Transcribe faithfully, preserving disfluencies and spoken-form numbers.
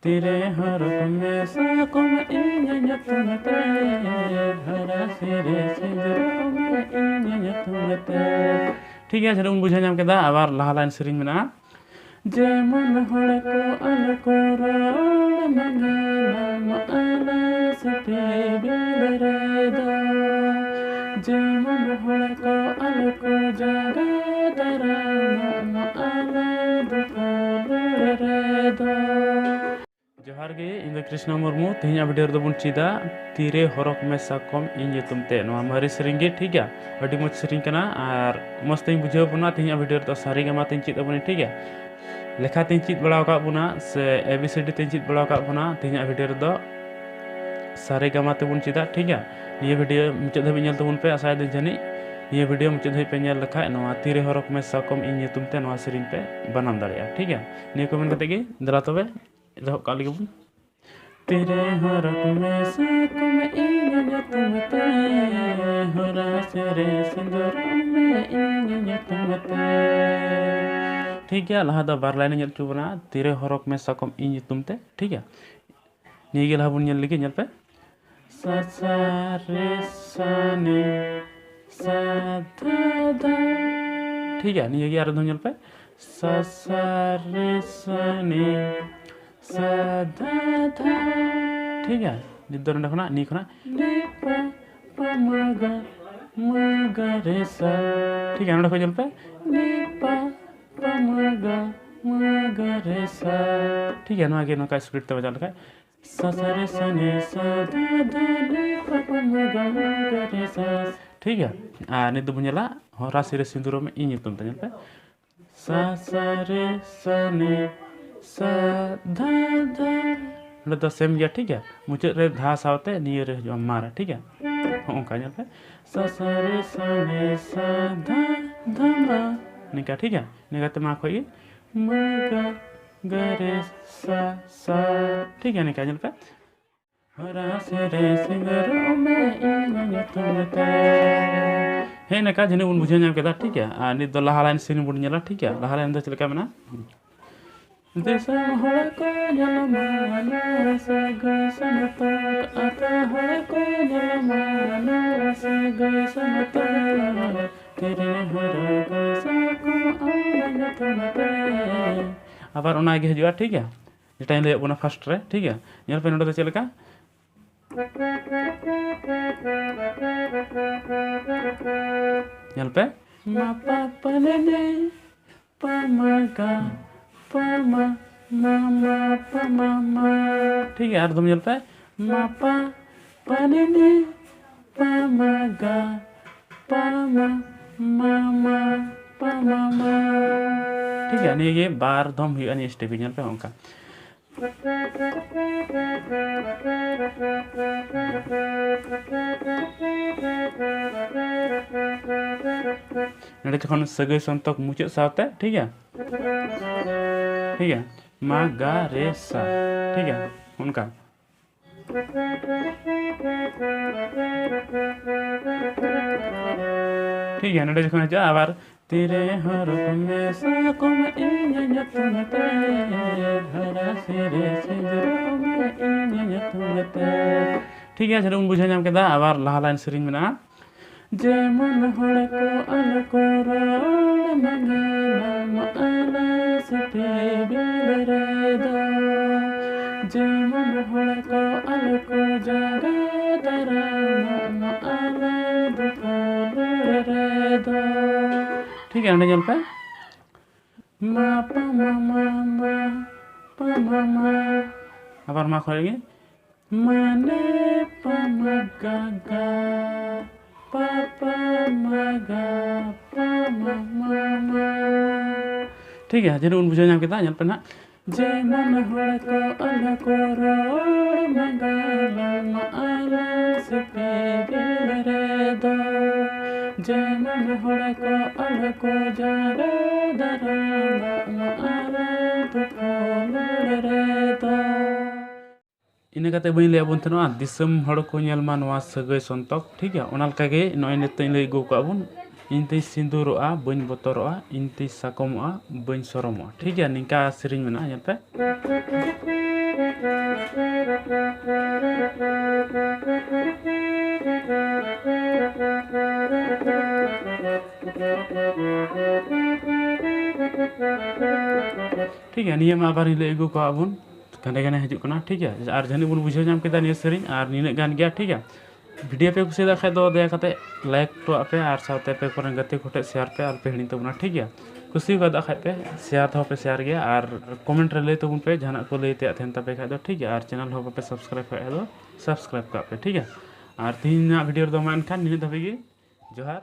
ᱛᱤᱨᱮ ᱦᱚᱨᱚᱜ ᱢᱮ ᱥᱟᱠᱚᱢ ᱤᱧ ᱧᱩᱛᱩᱢ ᱛᱮ, ᱦᱚᱨᱟᱥᱤ ᱨᱮ ᱥᱤᱸᱫᱩᱨ ᱢᱮ ᱤᱧ ᱧᱩᱛᱩᱢ ᱛᱮ᱾ ᱴᱷᱤᱠ ᱜᱮᱭᱟ, ᱡᱟᱹᱱᱤᱡ ᱵᱚᱱ ᱵᱩᱡᱷᱟᱹᱣ ᱧᱟᱢ ᱠᱮᱫᱟ᱾ ᱟᱵᱟᱨ ᱞᱟᱦᱟ ᱞᱟᱭᱤᱱ ᱥᱮᱨᱮᱧ ᱢᱮᱱᱟᱜᱼᱟ᱾ ᱡᱮᱢᱚᱱ ᱦᱚᱲ ᱠᱚ ᱟᱞᱚ ᱠᱚ ᱨᱚᱲ ᱢᱟᱱᱟᱣ ᱟᱞᱚ ᱥᱤᱯᱤ ᱵᱤᱞ ᱨᱮᱫᱚ, ᱡᱮᱢᱚᱱ ᱦᱚᱲ ᱠᱚ ᱟᱞᱚ ᱠᱚ ᱡᱟᱜᱟ ᱫᱟᱨᱟᱢᱚᱜ ᱢᱟ ᱟᱞᱚ ᱫᱩᱯᱩᱞ ᱨᱮᱫᱚ᱾ ᱡᱚᱦᱟᱨ ᱜᱮ, ᱤᱧ ᱫᱚ ᱠᱨᱤᱥᱱᱚ ᱢᱩᱨᱢᱩ᱾ ᱛᱮᱦᱮᱧᱟᱜ ᱵᱷᱤᱰᱤᱭᱳ ᱨᱮᱫᱚ ᱵᱚᱱ ᱪᱮᱫᱟ ᱛᱤᱨᱮ ᱦᱚᱨᱚᱜᱽ ᱢᱮ ᱥᱟᱠᱚᱢ ᱤᱧ ᱧᱩᱛᱩᱢ ᱛᱮ᱾ ᱱᱚᱣᱟ ᱢᱟᱨᱮ ᱥᱮᱨᱮᱧ ᱜᱮ, ᱴᱷᱤᱠ ᱜᱮᱭᱟ, ᱟᱹᱰᱤ ᱢᱚᱡᱽ ᱥᱮᱨᱮᱧ ᱠᱟᱱᱟ ᱟᱨ ᱢᱚᱡᱽ ᱛᱮᱧ ᱵᱩᱡᱷᱟᱹᱣ ᱵᱚᱱᱟ᱾ ᱛᱮᱦᱮᱧᱟᱜ ᱵᱷᱤᱰᱤᱭᱳ ᱨᱮᱫᱚ ᱥᱟᱨᱮ ᱜᱟᱢᱟ ᱛᱮᱧ ᱪᱮᱫ ᱟᱵᱚᱱᱟ, ᱴᱷᱤᱠ ᱜᱮᱭᱟ᱾ ᱞᱮᱠᱷᱟ ᱛᱮᱧ ᱪᱮᱫ ᱵᱟᱲᱟ ᱟᱠᱟᱫ ᱵᱚᱱᱟ ᱥᱮ ᱮ ᱵᱤ ᱥᱤ ᱰᱤ ᱛᱮᱧ ᱪᱮᱫ ᱵᱟᱲᱟ ᱟᱠᱟᱫ ᱵᱚᱱᱟ᱾ ᱛᱮᱦᱮᱧᱟᱜ ᱵᱷᱤᱰᱤᱭᱳ ᱨᱮᱫᱚ ᱥᱟᱨᱮ ᱜᱟᱢᱟ ᱛᱮᱵᱚᱱ ᱪᱮᱫᱟ, ᱴᱷᱤᱠ ᱜᱮᱭᱟ᱾ ᱱᱤᱭᱟᱹ ᱵᱷᱤᱰᱤᱭᱳ ᱢᱩᱪᱟᱹᱫ ᱫᱷᱟᱹᱵᱤᱡ ᱧᱮᱞ ᱛᱟᱵᱚᱱ ᱯᱮ᱾ ᱟᱥᱟᱭᱮᱫᱟᱹᱧ ᱡᱟᱹᱱᱤᱡ ᱱᱤᱭᱟᱹ ᱵᱷᱤᱰᱤᱭᱳ ᱢᱩᱪᱟᱹᱫ ᱫᱷᱟᱹᱵᱤᱡ ᱯᱮ ᱧᱮᱞ ᱞᱮᱠᱷᱟᱡ ᱱᱚᱣᱟ ᱛᱤᱨᱮ ᱦᱚᱨᱚᱜᱽ ᱢᱮ ᱥᱟᱠᱚᱢ ᱤᱧ ᱧᱩᱛᱩᱢ ᱛᱮ ᱱᱚᱣᱟ ᱥᱮᱨᱮᱧ ᱯᱮ ᱵᱟᱱᱟᱢ ᱫᱟᱲᱮᱭᱟᱜᱼᱟ, ᱴᱷᱤᱠ ᱜᱮᱭᱟ᱾ ᱱᱤᱭᱟᱹ ᱠᱚ ᱢᱮᱱ ᱠᱟᱛᱮ ᱜᱮ ᱫᱮᱞᱟ ᱛᱚᱵᱮ ᱮᱛᱚᱦᱚᱵ ᱠᱟᱜ ᱞᱮᱜᱮ ᱵᱚᱱ᱾ ᱛᱤᱨᱮ ᱦᱚᱨᱚᱜᱽ ᱢᱮ ᱥᱟᱠᱚᱢ ᱤᱧ ᱧᱩᱛᱩᱢ ᱛᱮ, ᱦᱚᱨᱟᱥᱤ ᱨᱮ ᱥᱤᱸᱫᱩᱨ ᱢᱮ ᱤᱧ ᱧᱩᱛᱩᱢ ᱛᱮ᱾ ᱴᱷᱤᱠ ᱜᱮᱭᱟ, ᱞᱟᱦᱟ ᱫᱚ ᱵᱟᱨ ᱞᱟᱭᱤᱱ ᱧᱮᱞ ᱦᱚᱪᱚ ᱵᱚᱱᱟ, ᱛᱤᱨᱮ ᱦᱚᱨᱚᱜᱽ ᱢᱮ ᱥᱟᱠᱚᱢ ᱤᱧ ᱧᱩᱛᱩᱢ ᱛᱮ, ᱴᱷᱤᱠ ᱜᱮᱭᱟ᱾ ᱱᱤᱭᱟᱹ ᱜᱮ ᱞᱟᱦᱟ ᱵᱚᱱ ᱧᱮᱞ ᱞᱮᱜᱮ, ᱧᱮᱞ ᱯᱮ᱾ ᱥᱟ ᱥᱟ ᱨᱮ ᱥᱟ ᱱᱤ ᱥᱟ ᱫᱷᱟ ᱫᱷᱟ᱾ ᱴᱷᱤᱠ ᱜᱮᱭᱟ, ᱱᱤᱭᱟᱹ ᱜᱮ ᱟᱨ ᱫᱷᱟᱣ ᱧᱮᱞ ᱯᱮ᱾ ᱥᱟ ᱥᱟ ᱨᱮ ᱥᱟ ᱱᱤ ᱥᱟ ᱫᱷᱟ ᱫᱷᱟ᱾ ᱴᱷᱤᱠ ᱜᱮᱭᱟ, ᱱᱤᱛ ᱫᱚ ᱱᱚᱰᱮ ᱠᱷᱚᱱᱟᱜ, ᱱᱤᱭᱟᱹ ᱠᱷᱚᱱᱟᱜ ᱱᱤ ᱯᱟ ᱯᱟ ᱢᱟ ᱜᱟ ᱢᱟ ᱜᱟ ᱨᱮ ᱥᱟ᱾ ᱴᱷᱤᱠ ᱜᱮᱭᱟ, ᱱᱚᱰᱮ ᱠᱷᱚᱱ ᱧᱮᱞ ᱯᱮ᱾ ᱱᱤ ᱯᱟ ᱯᱟ ᱢᱟ ᱜᱟ ᱢᱟ ᱜᱟ ᱨᱮ ᱥᱟ᱾ ᱴᱷᱤᱠ ᱜᱮᱭᱟ, ᱱᱚᱣᱟ ᱜᱮ ᱱᱚᱝᱠᱟ ᱥᱯᱤᱰ ᱛᱮ ᱵᱟᱡᱟᱣ ᱞᱮᱠᱷᱟᱡ᱾ ᱥᱟ ᱥᱟ ᱨᱮ ᱥᱟ ᱱᱤ ᱥᱟ ᱫᱷᱟ ᱫᱷᱟ ᱱᱤ ᱯᱟ ᱯᱟ ᱢᱟ ᱜᱟ ᱢᱟ ᱜᱟ ᱨᱮ ᱥᱟ᱾ ᱴᱷᱤᱠ ᱜᱮᱭᱟ, ᱟᱨ ᱱᱤᱛ ᱫᱚᱵᱚᱱ ᱧᱮᱞᱟ ᱦᱚᱨᱟᱥᱤ ᱨᱮ ᱥᱤᱸᱫᱩᱨ ᱢᱮ ᱤᱧ ᱧᱩᱛᱩᱢ ᱛᱮ, ᱧᱮᱞ ᱯᱮ᱾ ᱥᱟ ᱥᱟ ᱨᱮ ᱥᱟ ᱱᱤ ᱥᱟ ᱫᱷᱟ ᱫᱷᱟ᱾ ᱱᱚᱰᱮ ᱫᱚ ᱥᱮᱢ ᱜᱮᱭᱟ, ᱴᱷᱤᱠ ᱜᱮᱭᱟ᱾ ᱢᱩᱪᱟᱹᱫ ᱨᱮ ᱫᱷᱟ ᱥᱟᱶᱛᱮ ᱱᱤᱭᱟᱹ ᱨᱮ ᱦᱤᱡᱩᱜᱼᱟ ᱢᱟ ᱨᱮ, ᱴᱷᱤᱠ ᱜᱮᱭᱟ᱾ ᱦᱚᱸᱜᱼᱚ ᱱᱚᱝᱠᱟ ᱧᱮᱞ ᱯᱮ, ᱥᱟ ᱥᱟ ᱨᱮ ᱥᱟ ᱱᱤ ᱥᱟ ᱫᱷᱟ ᱫᱷᱟ ᱢᱟ, ᱱᱤᱝᱠᱟ, ᱴᱷᱤᱠ ᱜᱮᱭᱟ᱾ ᱱᱤᱝᱠᱟ ᱛᱮ ᱢᱟ ᱠᱷᱚᱡ ᱜᱮ ᱢᱟ ᱜᱟ ᱜᱟ ᱨᱮ ᱥᱟ ᱥᱟ, ᱴᱷᱤᱠ ᱜᱮᱭᱟ᱾ ᱱᱤᱝᱠᱟ ᱧᱮᱞ ᱯᱮ, ᱦᱚᱨᱟᱥᱤ ᱨᱮ ᱥᱤᱸᱜᱟᱹᱨᱚᱜ ᱢᱮ ᱤᱧ ᱧᱩᱛᱩᱢ ᱛᱮ᱾ ᱦᱮᱸ, ᱱᱤᱝᱠᱟ ᱡᱟᱹᱱᱤᱡ ᱵᱚᱱ ᱵᱩᱡᱷᱟᱹᱣ ᱧᱟᱢ ᱠᱮᱫᱟ, ᱴᱷᱤᱠ ᱜᱮᱭᱟ᱾ ᱟᱨ ᱱᱤᱛ ᱫᱚ ᱞᱟᱦᱟ ᱞᱟᱭᱤᱱ ᱥᱮᱨᱮᱧ ᱵᱚᱱ ᱧᱮᱞᱟ, ᱴᱷᱤᱠ ᱜᱮᱭᱟ᱾ ᱞᱟᱦᱟ ᱞᱟᱭᱤᱱ ᱫᱚ ᱪᱮᱫ ᱞᱮᱠᱟ ᱢᱮᱱᱟᱜᱼᱟ? ᱫᱤᱥᱚᱢ ᱦᱚᱲ ᱠᱚ ᱧᱮᱞ ᱢᱟ ᱱᱚᱣᱟ ᱥᱟᱹᱜᱟᱹᱭ ᱥᱚᱱᱛᱚᱨ, ᱟᱛᱳ ᱦᱚᱲ ᱠᱚ ᱧᱮᱞ ᱢᱟ ᱱᱚᱣᱟ ᱥᱟᱹᱜᱟᱹᱭ ᱥᱚᱱᱛᱚᱨ, ᱛᱤᱨᱤ ᱦᱚᱨᱚ ᱜᱚᱸᱥᱟ ᱠᱚ ᱟᱢ ᱧᱩᱛᱩᱢ ᱛᱮ᱾ ᱟᱵᱟᱨ ᱚᱱᱟ ᱜᱮ ᱦᱤᱡᱩᱜᱼᱟ, ᱴᱷᱤᱠ ᱜᱮᱭᱟ, ᱡᱮᱴᱟᱧ ᱞᱟᱹᱭᱟᱫ ᱵᱚᱱᱟ ᱯᱷᱟᱥᱴ ᱨᱮ, ᱴᱷᱤᱠ ᱜᱮᱭᱟ᱾ ᱧᱮᱞ ᱯᱮ ᱱᱚᱰᱮ ᱫᱚ ᱪᱮᱫ ᱞᱮᱠᱟ, ᱧᱮᱞ ᱯᱮ, ᱢᱟ ᱯᱟ ᱯᱟ ᱱᱮ ᱱᱮ, ᱯᱟ ᱢᱟ ᱜᱟ, ᱯᱟ ᱢᱟ, ᱢᱟ ᱢᱟ, ᱯᱟ ᱢᱟ ᱢᱟ᱾ ᱴᱷᱤᱠ ᱜᱮᱭᱟ, ᱟᱨ ᱫᱚᱢ ᱧᱮᱞ ᱯᱮ, ᱢᱟ ᱯᱟ, ᱯᱟ ᱱᱮ ᱱᱮ, ᱯᱟ ᱢᱟ ᱜᱟ, ᱯᱟ ᱢᱟ, ᱢᱟ ᱢᱟ, ᱯᱟ ᱢᱟ ᱢᱟ᱾ ᱴᱷᱤᱠ ᱜᱮᱭᱟ, ᱱᱤᱭᱟᱹ ᱜᱮ ᱵᱟᱨ ᱫᱚᱢ ᱦᱩᱭᱩᱜᱼᱟ ᱱᱤᱭᱟᱹ ᱥᱴᱮᱯ ᱜᱮ᱾ ᱧᱮᱞ ᱯᱮ ᱚᱱᱠᱟ᱾ ᱱᱚᱰᱮ ᱡᱚᱠᱷᱚᱱ ᱥᱟᱹᱜᱟᱹᱭ ᱥᱚᱱᱛᱚᱠ ᱢᱩᱪᱟᱹᱫ ᱥᱟᱶᱛᱮ, ᱴᱷᱤᱠ ᱜᱮᱭᱟ, ᱴᱷᱤᱠ ᱜᱮᱭᱟ, ᱢᱟ ᱜᱟ ᱨᱮ ᱥᱟ, ᱴᱷᱤᱠ ᱜᱮᱭᱟ, ᱚᱱᱠᱟ᱾ ᱴᱷᱤᱠ ᱜᱮᱭᱟ, ᱱᱚᱰᱮ ᱡᱚᱠᱷᱚᱱ ᱦᱤᱡᱩᱜᱼᱟ ᱟᱵᱟᱨ ᱛᱤᱨᱮ ᱦᱚᱨᱚᱜ ᱢᱮᱥᱟ ᱠᱚᱢ ᱤᱧ ᱧᱩᱛᱩᱢ ᱛᱮ, ᱦᱟᱨᱟ ᱥᱤᱨᱮ ᱥᱤᱸᱫᱩᱨ ᱢᱮ ᱤᱧ ᱧᱩᱛᱩᱢ ᱛᱮ᱾ ᱴᱷᱤᱠ ᱜᱮᱭᱟ, ᱡᱮᱢᱚᱱ ᱵᱩᱡᱷᱟᱹᱣ ᱧᱟᱢ ᱠᱮᱫᱟ, ᱟᱵᱟᱨ ᱞᱟᱦᱟ ᱞᱟᱭᱤᱱ ᱥᱮᱨᱮᱧ ᱢᱮᱱᱟᱜᱼᱟ᱾ ᱡᱮᱢᱚᱱ ᱦᱚᱲ ᱠᱚ ᱟᱞᱚ ᱠᱚ ᱨᱚᱲ ᱢᱟᱸᱜᱟᱞᱟᱢ ᱟᱞᱟᱝ ᱥᱤᱯᱤᱵᱤᱞ ᱨᱮᱫᱚ, ᱡᱮᱢᱚᱱ ᱦᱚᱲ ᱠᱚ ᱟᱞᱚ ᱠᱚ ᱡᱟᱜᱟ ᱫᱟᱨᱟᱢᱚᱜ ᱢᱟ ᱟᱞᱟᱝ ᱫᱩᱯᱩᱞᱩᱲ ᱨᱮᱫᱚ᱾ ᱴᱷᱤᱠ ᱜᱮᱭᱟ, ᱚᱸᱰᱮ ᱧᱮᱞ ᱯᱮ, ᱢᱟ ᱯᱟ ᱢᱟ ᱢᱟ ᱢᱟ, ᱯᱟ ᱢᱟ ᱢᱟ᱾ ᱟᱵᱟᱨ ᱢᱟ ᱠᱷᱚᱱ ᱜᱮ, ᱢᱟᱱᱮ ᱯᱟ ᱢᱟ ᱜᱟ ᱜᱟ, ᱯᱟ ᱯᱟ ᱢᱟ ᱜᱟ, ᱯᱟ ᱢᱟ ᱢᱟ ᱢᱟ᱾ ᱴᱷᱤᱠ ᱜᱮᱭᱟ, ᱡᱟᱹᱱᱤᱡ ᱵᱚᱱ ᱵᱩᱡᱷᱟᱹᱣ ᱧᱟᱢ ᱠᱮᱫᱟ᱾ ᱧᱮᱞ ᱯᱮ ᱱᱟᱦᱟᱜ, ᱡᱮᱢᱚᱱ ᱦᱚᱲ ᱠᱚ ᱟᱞᱚ ᱠᱚ ᱨᱚᱲ ᱢᱟᱸᱜᱟᱞᱚᱜ ᱢᱟ ᱟᱞᱟᱝ ᱥᱤᱯᱤᱵᱤᱞ ᱨᱮᱫᱚ, ᱡᱮᱢᱚᱱ ᱦᱚᱲ ᱠᱚ ᱟᱞᱚ ᱠᱚ ᱡᱟᱜᱟ ᱫᱟᱨᱟᱢᱚᱜ ᱢᱟ ᱟᱞᱟᱝ ᱫᱩᱯᱩᱞᱩᱲ ᱨᱮᱫᱚ᱾ ᱤᱱᱟᱹ ᱠᱟᱛᱮ ᱵᱟᱹᱧ ᱞᱟᱹᱭ ᱟᱵᱚᱱ ᱛᱟᱦᱮᱱᱟ, ᱫᱤᱥᱚᱢ ᱦᱚᱲ ᱠᱚ ᱧᱮᱞ ᱢᱟ ᱱᱚᱣᱟ ᱥᱟᱹᱜᱟᱹᱭ ᱥᱚᱱᱛᱚᱠ, ᱴᱷᱤᱠ ᱜᱮᱭᱟ? ᱚᱱᱟ ᱞᱮᱠᱟ ᱜᱮ ᱱᱚᱜᱼᱚᱭ ᱱᱤᱛᱚᱜ ᱤᱧ ᱞᱟᱹᱭ ᱟᱹᱜᱩ ᱟᱠᱟᱫ ᱵᱚᱱ, ᱤᱧ ᱛᱤᱧ ᱥᱤᱸᱫᱩᱨᱚᱜᱼᱟ, ᱵᱟᱹᱧ ᱵᱚᱛᱚᱨᱚᱜᱼᱟ, ᱤᱧ ᱛᱤᱧ ᱥᱟᱠᱚᱢᱚᱜᱼᱟ, ᱵᱟᱹᱧ ᱥᱚᱨᱚᱢᱚᱜᱼᱟ᱾ ᱴᱷᱤᱠ ᱜᱮᱭᱟ, ᱱᱤᱝᱠᱟ ᱥᱮᱨᱮᱧ ᱢᱮᱱᱟᱜᱼᱟ, ᱧᱮᱞ ᱯᱮ᱾ ᱴᱷᱤᱠ ᱜᱮᱭᱟ, ᱱᱤᱭᱟᱹ ᱢᱟ ᱟᱵᱟᱨ ᱞᱟᱹᱭ ᱟᱹᱜᱩ ᱠᱟᱜ ᱵᱚᱱ, ᱜᱷᱟᱱᱮ ᱜᱷᱟᱱᱮ ᱦᱤᱡᱩᱜ ᱠᱟᱱᱟ᱾ ᱴᱷᱤᱠ ᱜᱮᱭᱟ, ᱟᱨ ᱡᱟᱹᱱᱤᱡ ᱵᱚᱱ ᱵᱩᱡᱷᱟᱹᱣ ᱧᱟᱢ ᱠᱮᱫᱟ ᱱᱤᱭᱟᱹ ᱥᱮᱨᱮᱧ, ᱟᱨ ᱱᱤᱱᱟᱹᱜ ᱜᱟᱱ ᱜᱮᱭᱟ᱾ ᱴᱷᱤᱠ ᱜᱮᱭᱟ, ᱵᱷᱤᱰᱤᱭᱳ ᱯᱮ ᱠᱩᱥᱤᱭᱟᱫ ᱠᱷᱟᱡ ᱫᱚ ᱫᱟᱭᱟ ᱠᱟᱛᱮ ᱞᱟᱭᱤᱠ ᱦᱚᱴᱚᱣᱟᱜ ᱯᱮ, ᱟᱨ ᱥᱟᱶᱛᱮ ᱟᱯᱮ ᱠᱚᱨᱮᱱ ᱜᱟᱛᱮ ᱠᱚᱴᱷᱮᱡ ᱥᱮᱭᱟᱨ ᱯᱮ, ᱟᱞᱚ ᱯᱮ ᱦᱤᱲᱤᱧ ᱛᱟᱵᱚᱱᱟ᱾ ᱴᱷᱤᱠ ᱜᱮᱭᱟ, ᱠᱩᱥᱤ ᱠᱟᱫᱟ ᱠᱷᱟᱡ ᱯᱮ ᱥᱮᱭᱟᱨ ᱛᱮᱦᱚᱸ ᱯᱮ ᱥᱮᱭᱟᱨ ᱜᱮᱭᱟ, ᱟᱨ ᱠᱚᱢᱮᱱᱴ ᱨᱮ ᱞᱟᱹᱭ ᱛᱟᱵᱚᱱ ᱯᱮ ᱡᱟᱦᱟᱱᱟᱜ ᱠᱚ ᱞᱟᱹᱭ ᱛᱮᱭᱟᱜ ᱛᱟᱦᱮᱱ ᱛᱟᱯᱮ ᱠᱷᱟᱡ ᱫᱚ᱾ ᱴᱷᱤᱠ ᱜᱮᱭᱟ, ᱟᱨ ᱪᱮᱱᱮᱞ ᱦᱚᱸ ᱵᱟᱯᱮ ᱥᱟᱵᱥᱠᱨᱟᱭᱤᱵ ᱠᱷᱟᱡ ᱫᱚ ᱥᱟᱵᱥᱠᱨᱟᱭᱤᱵ ᱠᱟᱜ ᱯᱮ᱾ ᱴᱷᱤᱠ ᱜᱮᱭᱟ, ᱟᱨ ᱛᱤᱦᱤᱧᱟᱜ ᱵᱷᱤᱰᱤᱭᱳ ᱨᱮᱫᱚ ᱢᱟ ᱮᱱᱠᱷᱟᱱ ᱱᱤᱱᱟᱹᱜ ᱫᱷᱟᱹᱵᱤᱡ ᱜᱮ᱾ ᱡᱚᱦᱟᱨ᱾